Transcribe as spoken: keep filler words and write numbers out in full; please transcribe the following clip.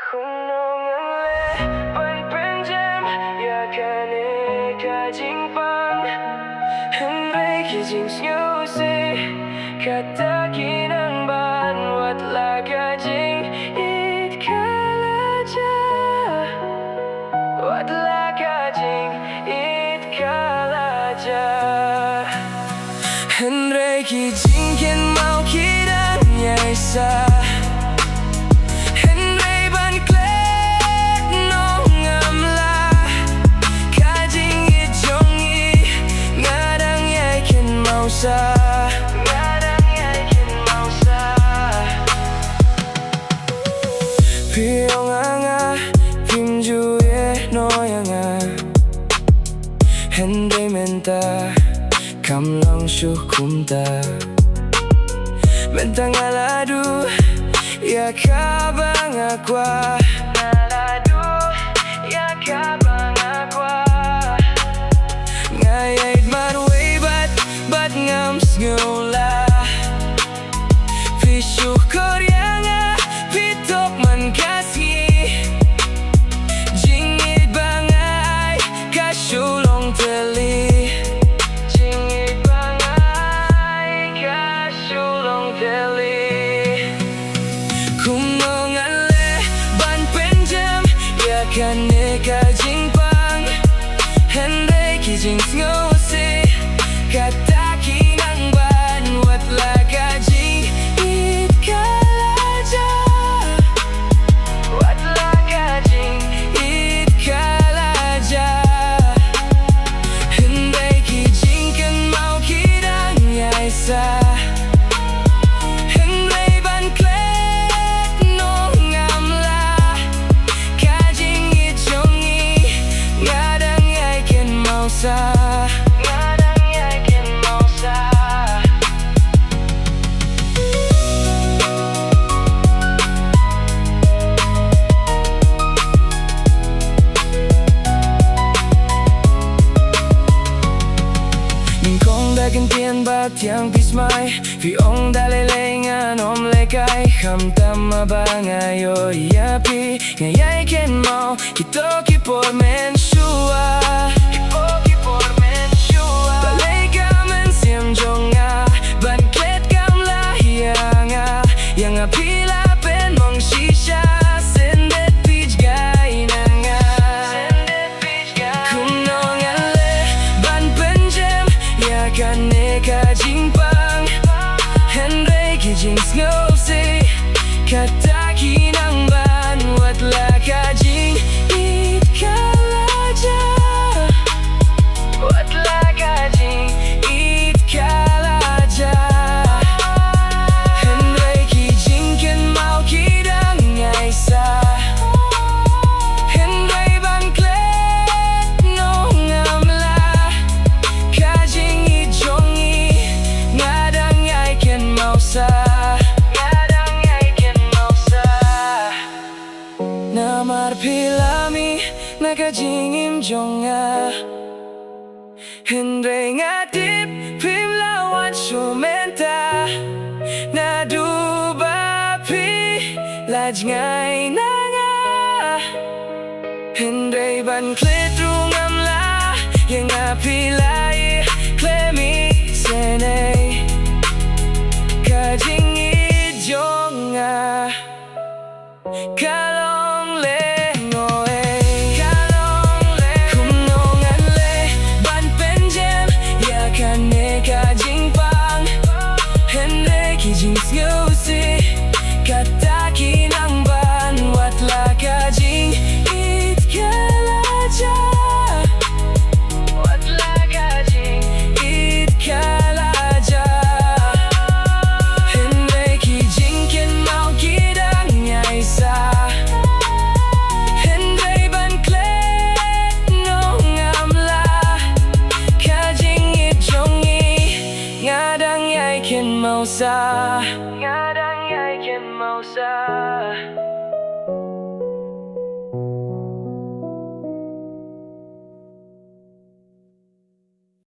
Kumno ngan leh ban pynjem ïa kane ka jingpang? Hynrei ki jingsngewsih kata ki nang ban, wat la ka jingïeit ka la jia, wat la ka jingïeit ka la jia. Hynrei ki jingkynmaw ki dang ïaisah. Hynrei ban klet noh ngam lah. Ka jingïeit jong ngi nga dang ïai kynmaw sah. Nga dang ïai kynmaw sah. Phi ong ïa nga, phim ju ïehnoh ïa nga. Hynrei mynta kam long shuh kumta. Mynta nga la duh ïa kaba nga kwah. Nga la duh ïa kaba nga kwah. Nga ïaid marwei bad, bad ngam sngew lah. Phi shu kor ïa nga, phi tok man ka sngi. Jingïeit ba nga ai ka shu long tylli. Jingïeit ba nga ai ka shu long tylli. Kumno ngan leh ban pynjem ïa kane ka jingpang? Hynrei ki jingsngewsih kata ki nang ban, wat la ka jingïeit ka la jia. Wat la ka jingïeit ka la jia. Hynrei ki jingkynmaw ki dang ïaisah. Hynrei ban klet noh ngam lah. Ka jingïeit jong ngi nga dang ïai kynmaw sah. Nga dang ïai kynmaw sah. Nyngkong da kyntien ba thiang phi smai. Phi ong da lei lei ngan ym lehkai. Khamtam ma ba nga ïoh ïa phi, nga ïai kynmaw kito ki por mynshuwa. Kito ki por mynshuwa. Balei ka mynsiem jong nga ban klet kam lah ïa nga? Ïa nga phi la pynmong shisha, sendit phi jngai na nga. Kumno ngan leh ban pynjem ïa kane ka jingpang? Hynrei ki jingsngewsih kata ki nang ban, wat la ka jingïeit ka la jia. Wat la ka jingïeit ka la jia. Hynrei ki jingkynmaw ki dang ïaisah. Hynrei ban klet noh ngam lah. Ka jingïeit jong ngi nga dang ïai kynmaw sah. Nga dang ïai kynmaw sah. Namar phi la mih na ka jingim jong nga. Hynrei nga tip phim lah wan shuh mynta. Naduh ba phi la jngai na nga. Hynrei ban klet ruh ngam lah. Ïa nga phi la ïoh khlem isynei. Ka jingïeit jong nga ka long lehnohei. Ka long lehnohei. Kumno ngan leh ban pynjem ïa kane ka jingpang? Hynrei ki jingsngewsih kata ki nang ban, wat la ka jingïeit ka la jia. Wat la ka jingïeit ka la jia. Hynrei ki jingkynmaw ki dang ïaisah. Hynrei ban klet noh ngam lah. Ka jingïeit jong ngi nga dang ïai kynmaw sah. Nga dang ïai kynmaw sah.